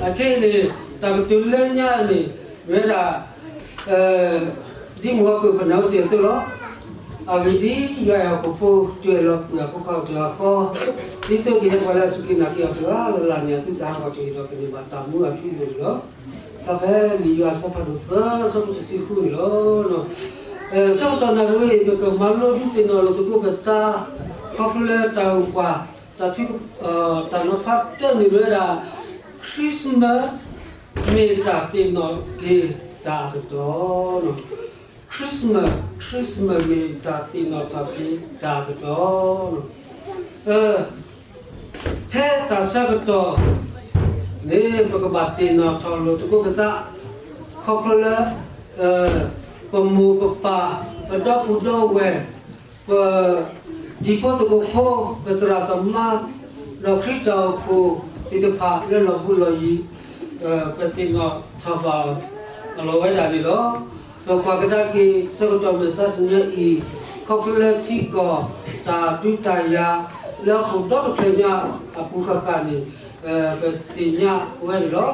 အခဲအံၤန့ၣ် တၢ်ကတိၤလၢညါန့ၣ် မ့ၢ်ဝဲဒၣ် ဒ်မုၢ်ဂီၤကၢၢ်ပနၢ်အိၣ်တ့ၢ်အသိးလီၤ. အဂ့ၢ်ဒ်အံၤ, ယွၤအဲၣ်ဟီၣ်ခိၣ်ဖိ တုၤအလီၤကွံာ်အဖိခွါအီၤတဂၤဃီ, ဒ်သိးကဟဲပှၤလၢအစူၢ်က့ၤနာ်က့ၤအီၤတဂၤလၢ်လၢ်န့ၣ် အသုတဟးဂီၤတဂ့ၤဒီး ကန့ၢ်ဘၣ်တၢ်မူအထူအယိာ်န့ၣ်လီၤ. ဖဲလံာ်ယိၤဟၣ်အဆၢဖးဒိၣ်သၢ အဆၢဖိတဆံဃုန့ၣ်လီၤ. ဆၢကတီၢ်နၣ်ရံၣ်ဝဲအံၤ ပကမၤလိဒုးသ့ၣ်နီၣ်လိာ်သကိးပသး ခီဖျိလၢတၢ်အိၣ်ပှၤ တၢ်ထု တၢ်နီၤဖးတၢန့ၣ်မ့ၢ်ဝဲဒၣ် Christmas မ့ၢ်တၢ်သ့ၣ်နီၣ်က့ၤတၢ်အကတီၢ်. Christmas, Christmas မ့ၢ်တၢ်သ့ၣ်နီၣ်ထီၣ်က့ၤတၢ်အကတီၢ်. ဖဲတၢ်ဆၢကတီၢ်န့ၣ် ပကဘၣ်သ့ၣ်နီၣ်ထီၣ်လိာ်သကိးပသး ခီဖျိလၢ ပမိၢ်ပပၢ် ပဒီပုၢ်ဒီဝဲၢ် ပတံၤဖိသကိးဖိ ပသရၣ်သမါ ဒီးခရံာ်တၢ်အိၣ်ဖှိၣ်သ့ၣ်တဖၣ်လၢလီၤဘှံးလီၤယံၤ ပသ့ၣ်နီၣ်ထီၣ်ဘၣ်အလီၢ်ဝဲဒၣ်န့ၣ်လီၤ. ပကွၢ်ကဒါက့ၤဆၢကတီၢ်မဲာ်ဆါတနံၤအံၤ ခီဖျိလၢထံကီၢ် တၢ်ဒုးတၢ်ယၤ လၢဟီၣ်ခိၣ်ဒီတဖျၢၣ်ညါအပူၤဃၣ်ဃၣ်န့ၣ် ပသ့ၣ်ညါဝဲန့ၣ်လီၤ.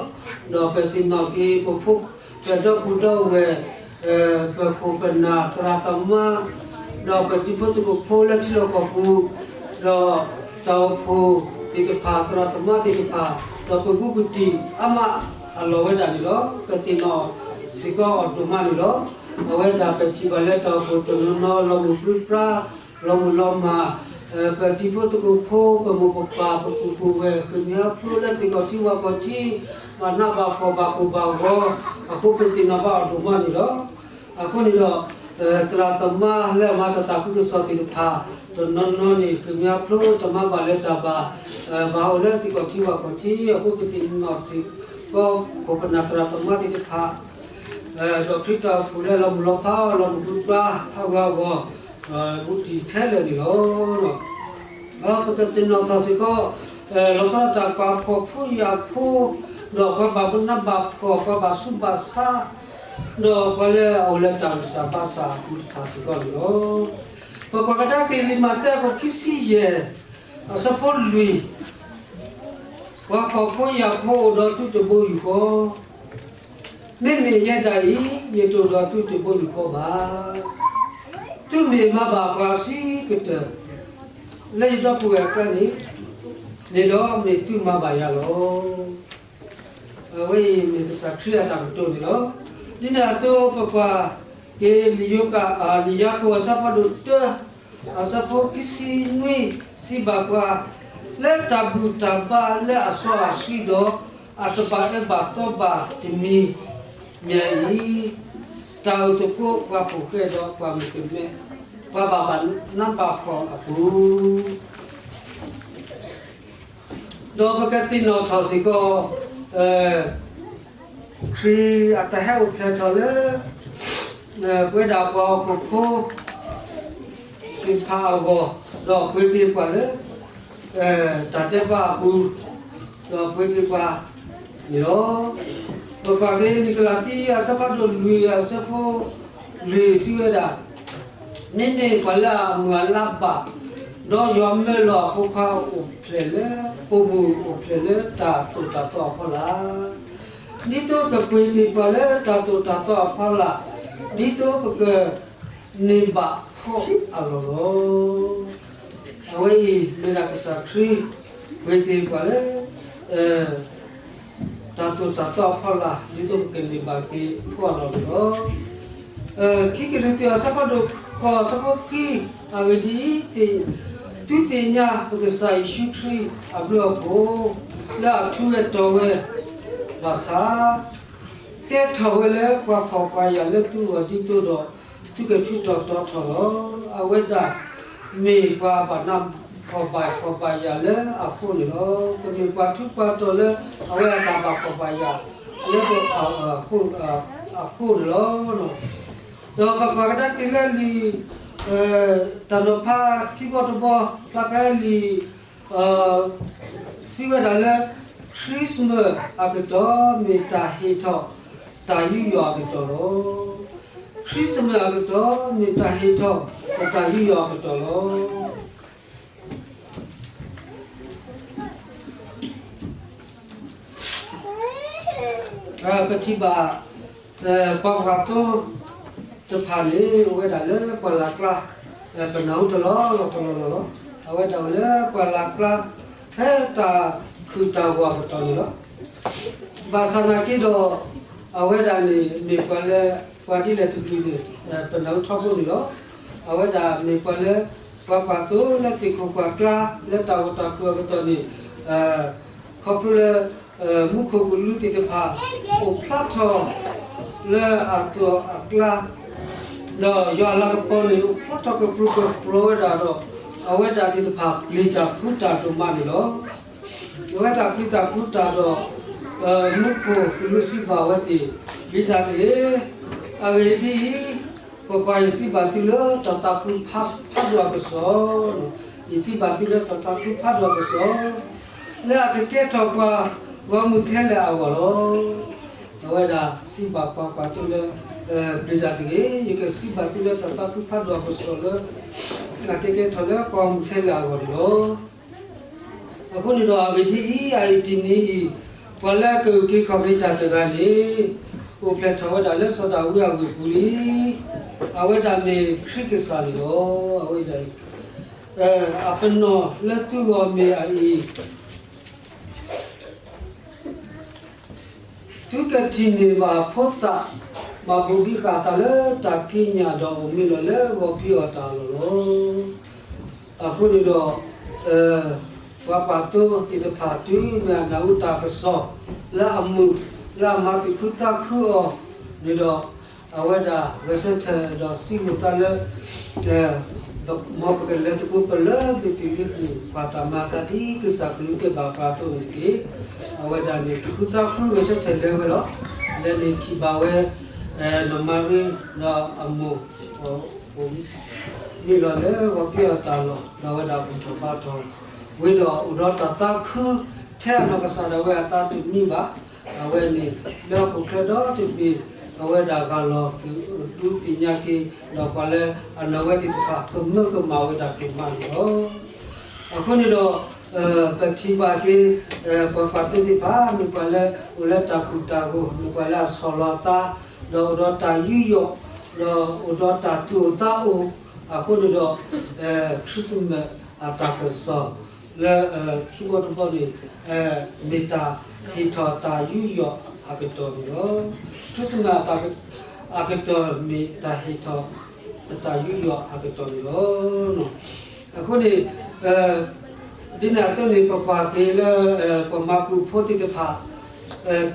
ဒီးပသ့ၣ်နီၣ်က့ၤပဖိ ပဒီပုၢ်ဒီဝဲၢ် ပခိၣ်ပနၢ်သရၣ်သမါ ဒီးပတံၤဖိသကိးဖိလၢထံလီၢ်ကီၢ်ပူၤ ဒီးတၢ်အိၣ်ဖှိၣ်သ့ၣ်တဖၣ် သရၣ်သမါသ့ၣ်တဖၣ် ဒီးပဘူးပတံၢ်အါမးအလီၢ်ဝဲဒၣ်န့ၣ်လီၤ. ပသ့ၣ်နီၣ်စ့ၢ်ကီးအီၤဒိၣ်မးန့ၣ်လီၤ. အဝဲဒၣ်ပထံၣ်ဘၣ်လၢတၢ်အိၣ်ဖှိၣ်တနီၤနီၤ လီၤမုၢ်ပြံပြါ လီၤမုၢ်လီၤမၢ် ပတံၤဖိသကိးဖိ ပမိၢ်ပပၢ် ပပုၢ်ပဝဲၢ် ဃ့ၢ်မှံဟးဖျိးလၢသ့ၣ်ခီၣ်ထံးဝၣ်ခီၣ်ထံး ဘၣ်နးဘၣ်ဖှီၣ်ဘၣ်ကိၢ်ဘၣ်ဂီၤ အဃိပသ့ၣ်နီၣ်ဘၣ်အီၤဒိၣ်မးန့ၣ်လီၤ. အဃိန့ၣ်ဒီး သရၣ်သမါလၢအမၤတၢ်သးခုကစီၣ်သ့ၣ်တဖၣ် တနီၤနီၤန့ၣ် ဃ့ၢ်မှံဟးဖျိး တၢ်မၤဘၣ်လၢတၢ်ဘၣ် ဘၣ်အိၣ်လၢသ့ၣ်ခီၣ်ထံးဝၣ်ခီၣ်ထံး အဃိပသ့ၣ်နီၣ်စ့ၢ်ကီး ခိၣ်ပနၢ်သရၣ်သမါသ့ၣ်တဖၣ် ဒီးခရံာ်တၢ်အိၣ်ဖှိၣ်လၢလီၤမုၢ်လီၤဖး လီၤမုၢ်ပြံပြါ ဟးဂူာ်ဟးဂီၤ ဘူးတံၢ်ခဲလၢာ်န့ၣ်လီၤ. ပကသ့ၣ်နီၣ်ထီၣ်စ့ၢ်ကီး လီၤဆီဒၣ်တၢ်ပှၤဖှီၣ်ဖိယာ်ဖိ ဒီးပှၤဘၣ်နးဘၣ်ဖှီၣ် ပှၤဘၣ်ဆူးဘၣ်ဆါ ဒီးပှၤလၢအအိၣ်လၢတၢ်ဂံၢ်စၢ်ဘါစၢ်အပူၤတဖၣ်စ့ၢ်ကီးန့ၣ်လီၤ. ပကွၢ်ကဒါက့ၤလံာ်မးသဲအခိၣ်ခံဆံယဲၢ် အဆၢဖိလွံၢ် ပှၤဖှီၣ်ဖိယာ်ဖိအိၣ်ဒီးသုတဘိယူၢ်ဃီ မ့မ့ၢ်ယဲဒၣ်အံၤ ယတအိၣ်ဒီးသုတဘိယူၢ်ဃီဘၣ်. သုမ့ၢ်မၤဘၣ်ပှၤအဆံးကတၢၢ် လၢယဒီပုၢ်ဝဲၢ်အကျါန့ၣ် န့ၣ်ဒီးမ့ၢ်သုမၤဘၣ်ယၤလီၤ. အဝဲအံၤမ့ၢ်ကစၢ်ခရံာ်အတၢ်ကတိၤန့ၣ်လီၤ. ဒ်န့ၣ်အသိး ပကွၢ်က့ၤလံာ်ယိၤကၣ် လံာ်ယၤကိာ်အဆၢဖးဒိၣ်တၢ အဆၢဖိခံဆံနွံ စံးဘၣ်ပှၤ လၢတၢ်ဘူၣ်တၢ်ဘါလၢအစီအဆှံဒီး အတဘၣ်အၢဘၣ်သီဘၣ်တမံၤမံၤအံၤ တၢ်အိၣ်သကိးပှၤဖိၣ်ဃဲဒီးပှၤမုၣ်ကမဲ ပှၤဘၣ်နးဘၣ်ဖှီၣ်အပူၤ ဒီးပကသ့ၣ်နီၣ်ထီၣ်စ့ၢ်ကီး ခရံာ်အတၢ်ဟဲအိၣ်ဖျဲၣ်ထီၣ်လၢ ပဝဲဒၣ်ပှၤဟီၣ်ခိၣ်ဖိသ့ၣ်တဖၣ်အဂီၢ် ဒီးပှ့ၤက့ၤပှၤလၢ တၢ်ဒဲးဘးအပူၤ ဒီးပှ့ၤက့ၤပှၤန့ၣ်လီၤ. ပကွၢ်က့ၤလံာ်ကလၤတံ အဆၢဖးဒိၣ်လွံၢ် အဆၢဖိလွံၢ်စံးဝဲဒၣ် မ့မ့ၢ်ပှၤလၢအမုၢ်အလါဘၣ် ဒီးယွၤမၢလီၤအဖိခွါအိၣ်ဖျဲၣ်လၢ ပိာ်မုၣ်အိၣ်ဖျဲၣ်လၢတၢ်သိၣ်တၢ်သီအဖီလာ် ဒ်သိးကပှ့ၤက့ၤပှၤလၢတၢ်သိၣ်တၢ်သီအဖီလာ် ဒ်သိးပကန့ၢ်ဘၣ်ဖှီၣ်အလီၢ်လီၤ. အဝဲအံၤမ့ၢ်ဒၣ်ကစၢ်ခရံာ် ပှ့ၤက့ၤပှၤလၢ တၢ်သိၣ်တၢ်သီအဖီလာ် ဒ်သိးပကန့ၢ်ဘၣ်က့ၤဖှီၣ်အလီၢ်န့ၣ်လီၤ. ခံကရံၣ်သူးအဆၢဖးဒိၣ်ဃိး အဆၢဖိခွံ အဂ့ၢ်ဒ်အံၤ, သုသ့ၣ်ညါပကစၢ်ယ့ၣ်ၡူးခရံာ်အဘျုးအဖှိၣ် လၢအထူဝဲတီၤဝဲဘၣ်ဆၣ်, ကဲထီၣ်ဝဲလၢပှၤဖှီၣ်ပှၤယာ်လၢသုဂီၢ်ဒ်သိးဒီး သုကထူးထီၣ်တီၤထီၣ်လီၤ. အဝဲဒၣ်မ့ၢ်ပှၤဘၣ်နးဖှီၣ်ဘၣ်ယာ်လၢအဃိန့ၣ်လီၤ. ပမ့ၢ်ပှၤထူးပှၤတီၤလၢအဝဲအတၢ်ဘၣ်ဖှီၣ်ဘၣ်ယာ်လၢအဃိန့ၣ်လီၤ. ဒီးပကွၢ်ကဒါက့ၤလၢလံာ် တၢ်နီၤဖးခံဘီတဘီ ဖျါဖဲလံာ် စံးဝဲဒၣ်လၢ Christmas အကတီၢ် မ့ၢ်တၢ်ဟ့ၣ်ထီၣ်တၢ်ယူးယီၣ်အကတီၢ်လီၤ. Christmas အကတီၢ် မ့ၢ်တၢ်ဟ့ၣ်ထီၣ်တၢ်ယူးယီၣ်အကတီၢ်လီၤ. ပထံၣ်ဘၣ် ပှၤပှၤသိတဖၣ်န့ၣ် အိၣ်ဝဲဒၣ်လၢပှၢ်လၢ်ကျါ, ပနၢ်ဟူတလီၢ်လီၢ်တလီၢ်လီၢ်လီၤ. အဝဲဒၣ်အိၣ်လၢပှၢ်လၢ်ကျါ ဖဲတၢ်ခုၣ်တၢ်ဂီၤအကတီၢ်န့ၣ်လီၤ. ဘၣ်ဆၣ်နာ်က့ဒီး အဝဲဒၣ်န့ၣ် မ့ၢ်ပှၤလၢ ပှၤဒ်လဲၣ်တကလုာ်န့ၣ် ပနၢ်ဟူထီဘိန့ၣ်လီၤ. အဝဲဒၣ်မ့ၢ်ပှၤလၢ ပှၤပှၤသိလၢသ့ၣ်ခိၣ်ပှၢ်ကျါ လၢတၢ်အိၣ်တၢ်ခုၣ်အကတီၢ်န့ၣ် ခီဖျိလၢ မူခိၣ်ကလူးသ့ၣ်တဖၣ် အိၣ်ဖျါထီၣ် လၢအသိးအကျါ ဒီးယွၤအလၤကပီၤန့ၣ် အိၣ်ဖျါထီၣ်ကပြုၢ်ကပြီၤဝဲဒၣ်ဒီး အဝဲဒၣ်သ့ၣ်တဖၣ်ပျံၤတၢ်ဖုးတၢ်ဒိၣ်မးန့ၣ်လီၤ. အဝဲဒၣ်ပျံၤတၢ်ဖုးတၢ်ဒီး မူခိၣ်ကလူးစံးဘၣ်အဝဲသ့ၣ်, ပျံၤတၢ်တဂ့ၤ, အဂ့ၢ်ဒ်အံၤ, ကွၢ်ကွၢ်, ယစံးဘၣ်သုလၢတၢ်သးခုဖးဒိၣ်အကစီၣ်, ယစံးဘၣ်သုလၢတၢ်သးခုဖးဒိၣ်အကစီၣ် လၢအကကဲထီၣ်ပှၤဂီၢ်မုၢ်ခဲလၢာ်အဂီၢ်လီၤ. အဝဲဒၣ်စံးဘၣ်ပှၤပှၤသိလၢ ပျံၤတၢ်တဂ့ၤ, ယကစံးဘၣ်သုလၢတၢ်သးခုဖးဒိၣ်အကစီၣ်လၢ အကကဲထီၣ်လၢပှၤဂီၢ်မုၢ်ခဲလၢာ်အဂီၢ်န့ၣ်လီၤ. အဃိန့ၣ်ဒီးအဂ့ၢ်ဒ်အံၤ, အအံၤတနံၤအံၤ, ပှၤလၢအကအုၣ်က့ၤခီၣ်က့ၤတၢ်တဂၤန့ၣ် အိၣ်ဖျဲၣ်ထီၣ်ဝဲဒၣ်လၢစီၤဒၤဝံးအဝ့ၢ်ပူၤလံ. အဝဲဒၣ်မ့ၢ်ခရံာ်ကစၢ်န့ၣ်လီၤ. အဝဲဒၣ် အပနီၣ်လၢသုဂီၢ်မ့ၢ်အအံၤ, သုကထံၣ်န့ၢ်ဘၣ်အဖိသၣ် ဘၣ်ဘိၣ်ဘံဃာ်အသးလၢတၢ်ကံးညာ်ဒီးအိၣ်မံလီၤလၢဂီၤဖံးအီၣ်တၢ်အလီၢ်လီၤ. အဃိန့ၣ်ဒီး ပှၤပှၤသိသ့ၣ်တဖၣ်တုၤမ့ၢ်အနၢ်ဟူတၢ်ကစီၣ်လၢအမုာ် လၢအမၤသူၣ်ခုသးခုအီၤန့ၣ်ဒီး အဝဲဒၣ်ဂဲၤဆၢထၢၣ်ဒီးစံးလိာ်သးလၢ မ်ပကလဲၤသကိးပလၢဘ့းသလ့ဃ့ၣ် ပှၤတၢ်မၤအသးဒ်ကစၢ်ကလုၢ်တဲဘၣ်ပှၤအသိးန့ၣ်တက့ၢ်. အဝဲဒၣ်န့ၣ်သူၣ်ခုသးခုဂဲၤဆၢထၢၣ်လဲၤဝဲလီၤ. လဲၤန့ၣ်ထံၣ်ဘၣ်ဝဲ နီၢ်မၤရံဒီးအမိၢ် အိၣ်မံလီၤလၢဂီၤဖံးအီၣ်တၢ်အလီၢ် ဒီးအဝဲဒၣ်ဘူၣ်ထီၣ်ဘါထီၣ်ဝဲဒီးအိၣ်ဒီးတၢ်သးခု ထဲအနီၢ်ကစၢ်ဒၣ်ဝဲအသးတမံဘၣ်. အဝဲန့ၣ် လၢဟီၣ်ခိၣ်ချၢဒီတဘ့ၣ် အဝဲဒၣ်ဂၢ်လီၤကဒူသ့ၣ်ညါက့ၤ ဒီးပှၤလၢအနၢ်ဝဲသ့ၣ်တဖၣ် ကမၢကမၣ်ဝဲဒၣ်ဒိၣ်မးန့ၣ်လီၤ. အဃိန့ၣ်ဒီး ပထံၣ်ဘၣ်က့ၤ ပှၤပှၤသိသ့ၣ်တဖၣ် မ့ၢ်ပှၤလၢအိၣ်လၢတၢ်ကိၢ်တၢ်ဂီၤ မ့ၢ်ပှၤလၢအဆီၣ်လီၤအသး ဒီးအိၣ်ဒီးတၢ်ယူးယီၣ် ဒီးအိၣ်ဒီးတၢ်သူၣ်အိၣ်သးအိၣ် အဃိန့ၣ်ဒီး Christmas အတၢ်ကစီၣ်လၢ ခံဘီတဘီန့ၣ် မ့ၢ်တၢ်ဟ့ၣ်ထီၣ်တၢ်ယူးယီၣ်အကတီၢ်န့ၣ်လီၤ. Christmas အကတီၢ်မ့ၢ်တၢ်ဟ့ၣ်ထီၣ် တၢ်ယူးယီၣ်အကတီၢ်န့ၣ်လီၤ. အဃိန့ၣ် ဒ်န့ၣ်အသိးန့ၣ် ပကွၢ်က့ၤလၢ ပှၤမၤကူၣ်ဖိသ့ၣ်တဖၣ်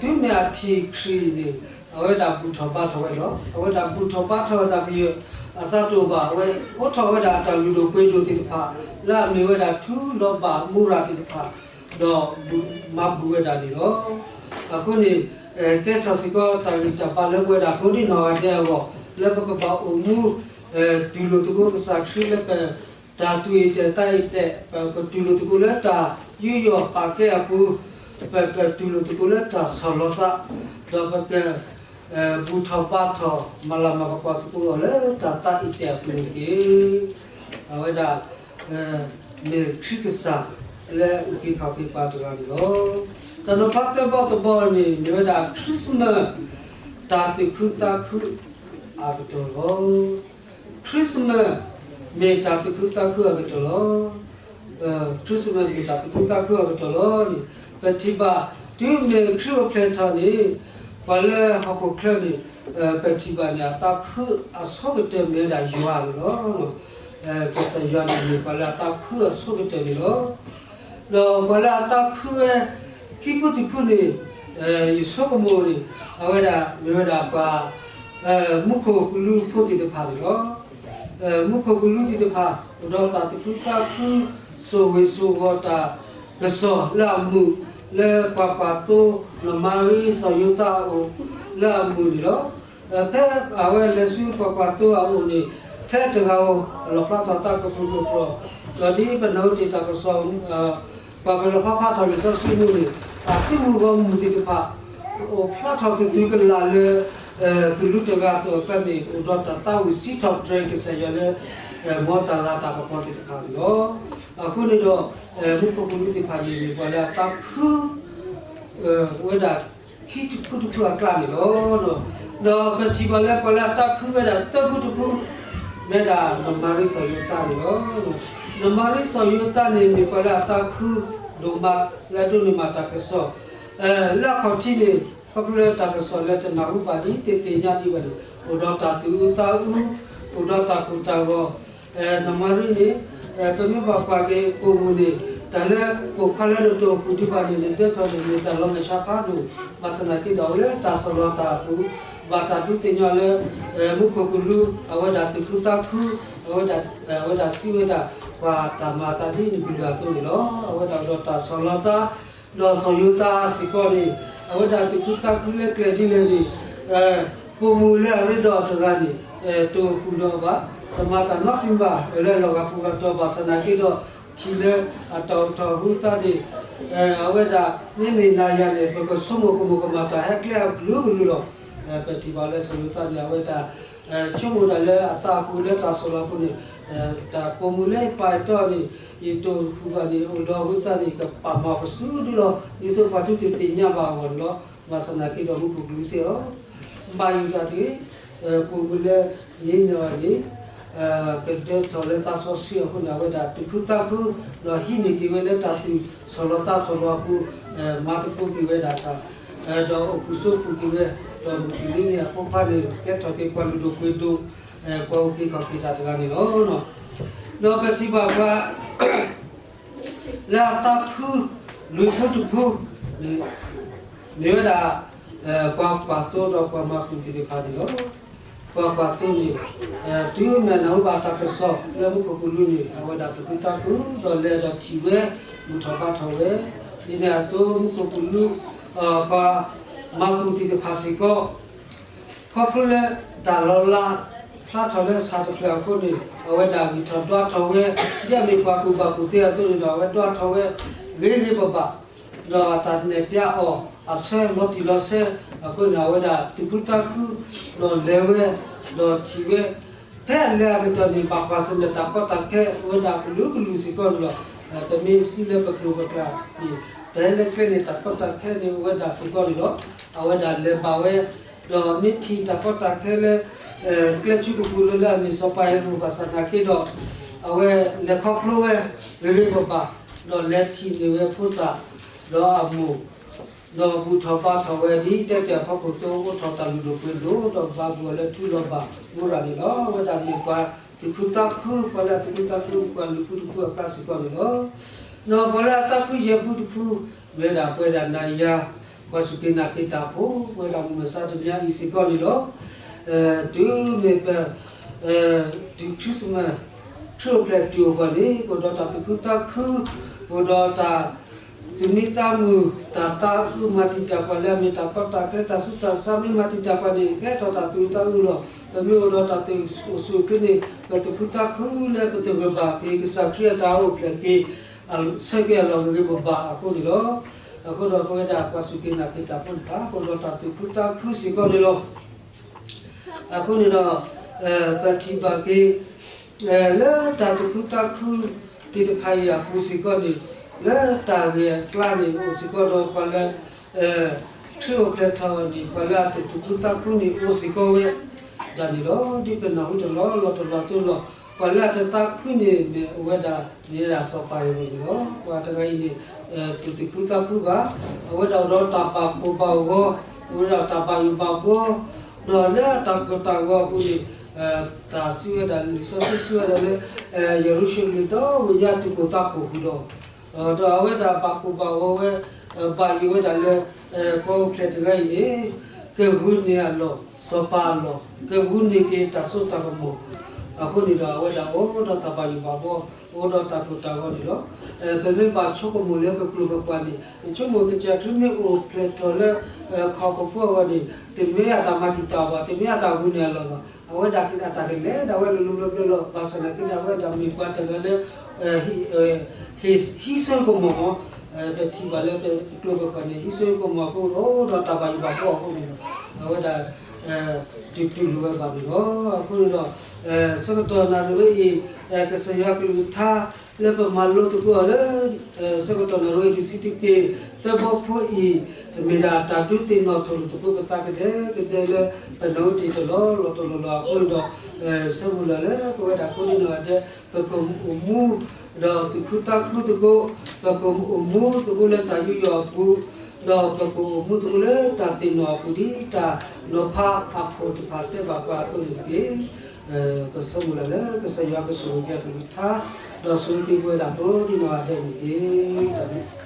တုၤမ့ၢ်အထံၣ်ခရံာ်န့ၣ် အဝဲဒၣ်ဘူၣ်ထီၣ်ဘါထီၣ်ဝဲလီၤ. အဝဲဒၣ်ဘူၣ်ထီၣ်ဘါထီၣ်ဝဲဒၣ်ကယဲၢ်အသးတအိၣ်ဘၣ်. အဝဲအိးထီၣ်ဝဲဒၣ်တၢ်လုၢ်ဒိၣ်ပှ့ၤဒိၣ်သ့ၣ်တဖၣ် လၢအမ့ၢ်ဝဲဒၣ်ထူလီၤဘၣ်မူရၤသ့ၣ်တဖၣ် ဒီးမၤဘူၣ်ဝဲဒၣ်န့ၣ်လီၤ. အဃိန့ၣ် ကဲထီၣ်စ့ၢ်ကီးတၢ်ဂံၢ်တၢ်ဘါလၢပဝဲဒၣ်ကိးဒံနီၢ်ဂၤဒဲးအဂီၢ် လၢပကဘၣ်အိၣ်မူ တူၢ်လိာ်သကိးကစၢ်ခရံာ်လၢပ တၢ်သူၣ်အံၣ်တဲာ်သးအံၣ်တဲာ်, ပကတူၢ်လိာ်သကိးလၢတၢ်ယူးယီၣ်ပာ်ကဲအပူၤ, ပကတူၢ်လိာ်သကိးလၢတၢ်ဆီၣ်လီၤသး, ဒီးပက ဘူၣ်ထီၣ်ဘါထီၣ် မၤလၤမၤကပီၤသကိးအီၤလၢတၢ်သးအံၣ်တဲာ်အပူၤတက့ၢ်. အဝဲဒၣ် မ့ၢ်ခရံာ်ကစၢ်လၢအုၣ်က့ၤခီၣ်က့ၤပှၤတဂၤန့ၣ်လီၤ. တၢ်နီၤဖးသၢဘီတဘီန့ၣ် မ့ၢ်ဝဲဒၣ် Christmas တၢ်သူၣ်ခုသးခုအကတီၢ်လီၤ. Christmas မ့ၢ်တၢ်သူၣ်ခုသးခုအကတီၢ်လီၤ. Christmas မ့ၢ်တၢ်သူၣ်ခုသးခုအကတီၢ်လီၤန့ၣ် ပထံၣ်ဘၣ် တုၤမ့ၢ်ခရံာ်အိၣ်ဖျဲၣ်ထီၣ်န့ၣ် ပှၤလၢဟီၣ်ခိၣ်ချၢန့ၣ် ပထံၣ်ဘၣ်န့ၣ် အသးခုအဆိကတၢၢ်မ့ၢ်ဝဲဒၣ်ယွၤန့ၣ်လီၤ. ကစၢ်ယွၤန့ၣ်မ့ၢ်ပှၤလၢအသးခုအဆိကတၢၢ်န့ၣ်လီၤ. ဒီးပှၤလၢအသးခုဝဲ ခံဖုတဖုန့ၣ် ယဆိကမိၣ်န့ၣ် အဝဲဒၣ်မ့ၢ်ဝဲဒၣ်ပှၤ မူခိၣ်ကလူးဖိသ့ၣ်တဖၣ်န့ၣ်လီၤ. မူခိၣ်ကလူးသ့ၣ်တဖၣ် အိၣ်ဒီးတၢ်သူၣ်ခုသးခု စိာ်ဝ့ၤစိာ်ဝီၤတၢ်ကစီၣ်လၢအမုာ် လၢပှၤပှၤသိ နီၢ်မၤရံ စီၤယိၤသးအအိၣ် လၢအမုာ်န့ၣ်လီၤ. ဖဲအဝဲလဲၤဆူပှၤပှၤသိအအိၣ်န့ၣ် ထဲတဂၤဧိၤ လီၣ်ဖျါထီၣ်သးကပြုၢ်ကပြီၤ, ဒီးဒ်ပနၢ်ဟူတ့ၢ်တၢ်ကစီၣ် ပှၤပလီၣ်ဖျါဖးထီၣ်လံာ်စီဆှံမူန့ၣ် အသုးမုၢ်ဂီၢ်မုၢ်သ့ၣ်တဖၣ် အိၣ်ဖျါထီၣ်ကသူကလးလၢ ကလူးတဂၤအသိးအကျါန့ၣ် အိၣ်ဒီးတၢ်သးဝံၣ်စံးထီၣ်ပတြၢၤကစၢ်ယွၤလၢ မ်တၢ်လၤတၢ်ကပီၤသ့ၣ်တဖၣ်န့ၣ်လီၤ. အဃိန့ၣ်ဒီး မူခိၣ်ကလူးသ့ၣ်တဖၣ်န့ၣ် မ့ၢ်ပှၤလၢအသးခု ဝဲဒၣ် ခံဖုတဖုအကျါန့ၣ်လီၤ. ဒီးပထံၣ်ဘၣ်လၢပှၤလၢအသးခုဝဲဒၣ်သၢဖုတဖု မ့ၢ်ဝဲဒၣ်နီၢ်မၤရံစီၤယိၤသးန့ၣ်လီၤ. နီၢ်မၤရံစီၤယိၤသးန့ၣ် မ့ၢ်ပှၤလၢအသးခုဒိၣ်မး လၢအဒိးန့ၢ်ဘၣ်တၢ်ကစီၣ် လၢအခီၣ်ထံးန့ၣ် ခီဖျိလၢတၢ်ကစီၣ်လၢတနၢ်ဟူဘၣ်ဒ်တသ့ၣ်ညါဒံးဘၣ်န့ၣ် အိၣ်ဒီးတၢ်သူၣ်အုးသးအုး, အိၣ်ဒီးတၢ်ကိၢ်တၢ်ဂီၤ, နီၢ်မၤရံန့ၣ် ပမ့ၢ်ဘၣ်ကွၢ်က့ၤပိာ်မုၣ်န့ၣ် တၢ်လၢပိာ်ခွါလၢနတအိၣ်ဃုာ်ဒံးဘၣ်န့ၣ် နဒၢထီၣ်န့ၣ် မ့ၢ်တၢ်လီၤမဲာ်ဆှးဖးဒိၣ်, ဘၣ်ဆၣ်သနာ်က့ဒီး အဝဲလၢတၢ်ဆီၣ်လီၤသးအပူၤ ဘၣ်တၢ်ဒုးသ့ၣ်ညါလၢ မူခိၣ်ကလူး အဝဲဒၣ်သူၣ်ခုသးခု, အဝဲဒၣ် အဝဲဒၣ်စံးဝဲဒၣ် ပှၤတၢ်မၤအသးဒ်နုၤကလုာ်အသိးန့ၣ်လီၤ. အဝဲဒၣ်အိၣ်ဒီးတၢ်ဆီၣ်လီၤသး ဒီးစီၤယိၤသးစ့ၢ်ကီးန့ၣ် အဝဲဒၣ်သူၣ်ခုသးခုလၢကျဲဒ်လဲၣ်န့ၣ် ပိာ်မုၣ်လၢအရ့ဒီးအတဂၤန့ၣ် တအိၣ်ဃုာ်ဒီးအီၤဘၣ်, တမၤတၢ်နီတမံၤဘၣ် လၢလီၤဂာ်ပူၤဂာ်တီၤ ဘၣ်ဆၣ်သနာ်က့ဒီး ထံၣ်လၢအတၢ်အိၣ်ထီၣ်ဟူသးန့ၣ် အဝဲဒၣ်မ့မ့ၢ်နၤယၤန့ၣ် ပကဆိကမိၣ်ကမၣ်တၢ်ဟဲကျဲအကလုာ်ကလုာ်လီၤ. ပထံၣ်ဘၣ်လၢစီၤယိၤသးန့ၣ် အဝဲဒၣ် ဆိကမိၣ်ဒၣ်လၢအသးအပူၤလၢတၢ်ဆီၣ်လီၤအပူၤန့ၣ် တၢ်ပိာ်မုၣ်လၢယပာ်ယတီန့ၣ် ယတအိၣ်ဃုာ်ဘၣ်န့ၣ် အိၣ်ဒီးဟူသးန့ၣ် ကပာ်မၤကဆူဒုလီၤ. ဒ်သိးပှၤဒုးတသ့ၣ်ညါဘၣ်အဂီၢ်န့ၣ်လီၤ. ဘၣ်ဆၣ်သနာ်က့ဒီးမူခိၣ်ကလူးသ့ၣ်ဧၢ, ဘၣ်ယိၣ်တၢ်တဂ့ၤ, ပိာ်မုၣ်လၢယဟံးန့ၢ်အီၤန့ၣ် ကဒၢထီၣ်လၢသးစီဆှံအဃိန့ၣ် အဝဲဒၣ်သူၣ်ခုသးခု ဒီးဟံးန့ၢ်က့ၤဝဲလၢတၢ်သူၣ်ဆီၣ်လီၤသးဆီၣ်လီၤအပူၤ မၤသကိးက့ၤဝဲဒၣ်တၢ် ဒီးအိၣ်ဃုာ်ဆိးဃုာ်က့ၤဝဲ, ဒီးမုၢ်တနံၤန့ၣ်အဖိခွါန့ၣ် ကဲထီၣ်က့ၤပှၤလုၢ်ဒိၣ်ပှ့ၤဒိၣ်, ပှၤအုၣ်က့ၤခီၣ်က့ၤတၢ်တဂၤန့ၣ်လီၤ. ဒီးပထံၣ်ဘၣ်ပှၤ လၢအသးခု လွံၢ်ဖုတဖု မ့ၢ်ဝဲဒၣ် ပှၤကွၢ်သိဒီးပှၤမၤကူၣ်သ့ၣ်တဖၣ်န့ၣ်လီၤ. ပှၤကွၢ်သိန့ၣ် တုၤမ့ၢ်နၢ်ဟူဘၣ်တၢ်ကစီၣ်လၢမူခိၣ်ကလူးန့ၣ် အဝဲဒၣ်သူၣ်ခုသးခု ဒီးလဲၤဒီးထံၣ်ဝဲ ဘူၣ်ထီၣ်ဘါထီၣ်ဝဲ, ဒ်န့ၣ်အသိးမူခိၣ်ကလူး ပှၤမၤကူၣ်သ့ၣ်တဖၣ်စ့ၢ်ကီး ခီဖျိလၢတၢ်လီၤလးဖျါထီၣ်လၢဆၣ်တဖျၢၣ်အဃိန့ၣ် အဝဲဒၣ်ဂံၢ်ထီၣ်ဒွးထီၣ်ဝဲ, ဒ်အမ့ၢ်ပှၤကူၣ်ဘၣ်ကူၣ်သ့အသိးန့ၣ်ဒီး အဝဲဒွးထီၣ်ဝဲ ဂ့ၤဂ့ၤဘၣ်ဘၣ်, ဒီးအတၢ်နဲၣ်ဖျါအီၤအဆၢလီၤတံၢ်လီၤဆဲးအဃိန့ၣ် အဝဲဒၣ်သူၣ်ခုသးခု ဒီးလဲၤဝဲ ဒီးထံၣ်ဝဲ ဖဲအလဲၤအကတီၢ်န့ၣ် ဘၣ်ကွၢ်ဆၢၣ်မဲာ်တၢ်ကီတၢ်ခဲ အိၣ်ဝဲဒၣ်ကလုာ်ကလုာ်စ့ၢ်ကီးန့ၣ်လီၤ. ပမ့ၢ်စံးလၢပကျိာ်ပကျါန့ၣ် ပဟဲလၢကျဲန့ၣ် တၢ်ကီတၢ်ခဲန့ၣ် အိၣ်ဝဲဒၣ်စ့ၢ်ကီးန့ၣ်လီၤ. အဝဲဒၣ်လဲၤဘၣ်ဝဲ ဒီးမ့ၢ်ထံၣ်တၢ်ကီတၢ်ခဲလၢ ကျဲဆူကပူၤလၢလၢအမ့ၢ်စီၤပၤဟ့ၤရိာ်ဘၣ်ဆၣ်သနာ်က့ဒီး အဝဲလဲၤခီဖျိဝဲ ဂ့ၤဂ့ၤဘၣ်ဘၣ်, ဒီးလဲၤထံၣ်န့ၢ်ဝဲဖိသၣ် ဒီးအမိၢ် ဒီးဘူၣ်ထီၣ်ဘါထီၣ်ဝဲဒ်တဲတ့ၢ်အဖီခိၣ်အသိး အိးထီၣ်တၢ်လုၢ်ဒိၣ်ပှ့ၤဒိၣ် ဒီးဘၣ်ဘူၣ်အီၤလၢထူလီၤဘၣ်မူရၤန့ၣ်လီၤ. အဝဲဒၣ်မ့ၢ်ပှၤသူၣ်ခုသးခု ပှၤလၢအသူၣ်ခုသးခု ပှၤလွံၢ်ဖုတဖုအကျါစ့ၢ်ကီးန့ၣ်လီၤ. ဒီးပှၤလၢအသးခုယဲၢ်ဖုတဖု မ့ၢ်ဝဲဒၣ်ပဝဲဒၣ်နၤယၤ ပှၤစူၢ်က့ၤနာ်က့ၤတၢ်ဖိ ပဝဲဒၣ်မုၢ်မဆါတနံၤအံၤစ့ၢ်ကီးန့ၣ်လီၤ. တုၤမ့ၢ်ပ တုၤ Christmas ခရံာ်အိၣ်ဖျဲၣ်တုၤအဂီၢ်န့ၣ် ပအိၣ်ဒီးတၢ်သူၣ်ခုသးခု, ပအိၣ်ဒီးတၢ်သူၣ်မံသးမုာ် တၢ်သးအုးမၤတံာ်တာ်ပှၤလၢအမ့ၢ်တၢ်ကီတၢ်ခဲ တၢ်ဆူးတၢ်ဆါမ့ၢ်မၤတံာ်တာ်ပှၤန့ၣ် ကဲထီၣ်တၢ်သူၣ်အုးသးအုးလီၤ. ပမ့ၢ်အိၣ်ဒီးတၢ်သူၣ်အိၣ်ဆူၣ်အိၣ်ချ့န့ၣ် ပသူၣ်ခုသးခုလၢပတဂၢၢ်ဘၣ်က့ၤ ကစၢ်ခရံာ်အတၢ်အိၣ်ဖျဲၣ်က့ၤ ဆၢက့ၤအလီၢ်ဂ့ၤဂ့ၤဘၣ်ဘၣ်အဃိန့ၣ်လီၤ. အဃိဒီးပဝဲဒၣ်ပှၤစူၢ်က့ၤနာ်က့ၤတၢ်ဖိတဖၣ် ပအိၣ်ဒီးတၢ်သူၣ်ခုသးခုစ့ၢ်ကီးန့ၣ်လီၤ. အဃိန့ၣ်ဒီး ပထံၣ်ဘၣ်က့ၤ လၢတၢ်သူၣ်ခုသးခုသ့ၣ်တဖၣ်အံၤအပူၤစ့ၢ်ကီးန့ၣ် လၢတၢ်ဂ့ၢ်အကျါန့ၣ် အိၣ်စ့ၢ်ကီးဒီးပှၤလၢ ခရံာ်အိၣ်ဖျဲၣ်ထီၣ်န့ၣ် ပှၤလၢအတသူၣ်ခုသးခုန့ၣ် အိၣ်စ့ၢ်ကီးဝဲဒၣ်န့ၣ်လီၤ. ဒ်ပနၢ်ဟူတလီၢ်လီၢ်တလီၢ်သိးလီၤ ပှၤလၢအတသးခုန့ၣ်မ့ၢ်အိၣ်ဝဲဒၣ် မ့ၢ်ဝဲဒၣ်စီၤပၤဟ့ၤရိာ်န့ၣ်လီၤ. ပှၤတဂၤအံၤန့ၣ် တသူၣ်ခုသးခုဘၣ်. အဝဲဒၣ်အိၣ်ဒီးတၢ်ပာ်ဖှိၣ်ဘၣ်ဂီၤ, အိၣ်ဝဲဒၣ်တၢ်ဘၣ်ယိၣ်ဘၣ်ဘှီ, ဒီးလၢတၢ်ကိၢ်တၢ်ဂီၤအပူၤန့ၣ် တၢ်စံးဝဲဒၣ် လံာ်စီဆှံစံးဝဲဒၣ်လၢ ယရူၤၡလ့ၣ်ဒီဝ့ၢ်ညါသူၣ်ကိၢ်သးကိၢ်ဃုာ်ဒီး ဒီးအဝဲဒၣ်ဘၣ်ကိၢ်ဘၣ်ဂီၤဝဲ, ဘၣ်ယိၣ်ဝဲဒၣ်လၢ ပှၤအိၣ်ဖျဲၣ်တဂၤအံၤန့ၣ် ကဂုာ်န့ၢ်အလီၢ် စီၤပၤအလီၢ်, ကဂုာ်န့ၢ်က့ၤတၢ်စိတၢ်ကမီၤ. အဃိန့ၣ်ဒီး အဝဲဒၣ်အိၣ်ဒီးတၢ်ဘၣ်ယိၣ်ဘၣ်ဘှီ, အိၣ်ဒီးတၢ်ကိၢ်တၢ်ဂီၤန့ၣ်လီၤ. ပမ့ၢ်ဘၣ်ဆိကမိၣ်လၢပကျိာ်ပပှၤန့ၣ် ပဆိကမိၣ်ကစၢ်ခရံာ်မ့ၢ်အိၣ်ဖျဲၣ်ထီၣ်လၢ ခီၣ်ခိၣ်ဖိအဂီၢ်န့ၣ် တမ့ၢ်အတၢ်မၤတံာ်တာ်ဘၣ်, တမ့ၢ်အတၢ်ဂုာ်န့ၢ်အလီၢ်ဘၣ်. အဝဲဒၣ်အတၢ်ကလဲၤဒၣ်ဝဲလိၤလိၤဘျၢဘျၢလီၤ. ဘၣ်ဆၣ်သနာ်က့န့ၣ် အဝဲဒၣ်မ့ၢ်ပှၤတဂၤလၢ ဟံးစိကမီၤ, ပထံၣ်ဘၣ်လၢပကျိာ်ပပှၤန့ၣ် ဟံးစိကမီၤအဃိ အိၣ်ဒီးတၢ်ဘၣ်ယိၣ်ဘၣ်ဘှီအဃိန့ၣ်ဒီး အဝဲဒၣ် တူၢ်လိာ်ဝဲဘၣ်န့ၣ်လီၤ. အဃိန့ၣ်ဒီး ဆၢကတီၢ်နၣ်ရံၣ်ဝဲအံၤ ကစၢ်ယွၤကလုၢ်ကထါ လၢပမၤလိသကိးအီၤလၢ ဆၢကတီၢ်နၣ်ရံၣ်ဝဲတဆံတက့ၢ် သၢဘီဖိအံၤ, မ့ၢ်ဒၣ်တၢ်ဒုးသ့ၣ်နီၣ်ထီၣ်လိာ်သကိးပသးကဒဲကဒဲလၢ ပနၢ်အိၣ်တ့ၢ်တလီၢ်လီၢ်တလီၢ်လီၢ်အဃိန့ၣ်ဒီး, ဆၢမုၢ်လၢ်လၢပဝဲဒၣ်ကိးဒံနီၢ်ဂၤဒဲး ပကအိၣ်မူ ဒီးသူၣ်ခုသးခုသကိး, ပကအိၣ်မူသကိးလၢတၢ်ယူးယီၣ်အပူၤ, ဒီးပကအိၣ်မူသကိးလၢတၢ်သ့ၣ်နီၣ်အပူၤ ဒ်တၢ်နီၤဖးအခိၣ်တဖၣ်တဲဘၣ်ပှၤအသိးန့ၣ်တက့ၢ်. ပဆၢမုၢ်လၢ်လၢကစၢ်ယွၤကဆိၣ်ဂ့ၤက့ၤအကလုၢ်ကထါ, ဒီးဆိၣ်ဂ့ၤက့ၤပဝဲဒၣ်ကိးဒံနီၢ်ဂၤဒဲးန့ၣ်တက့ၢ်.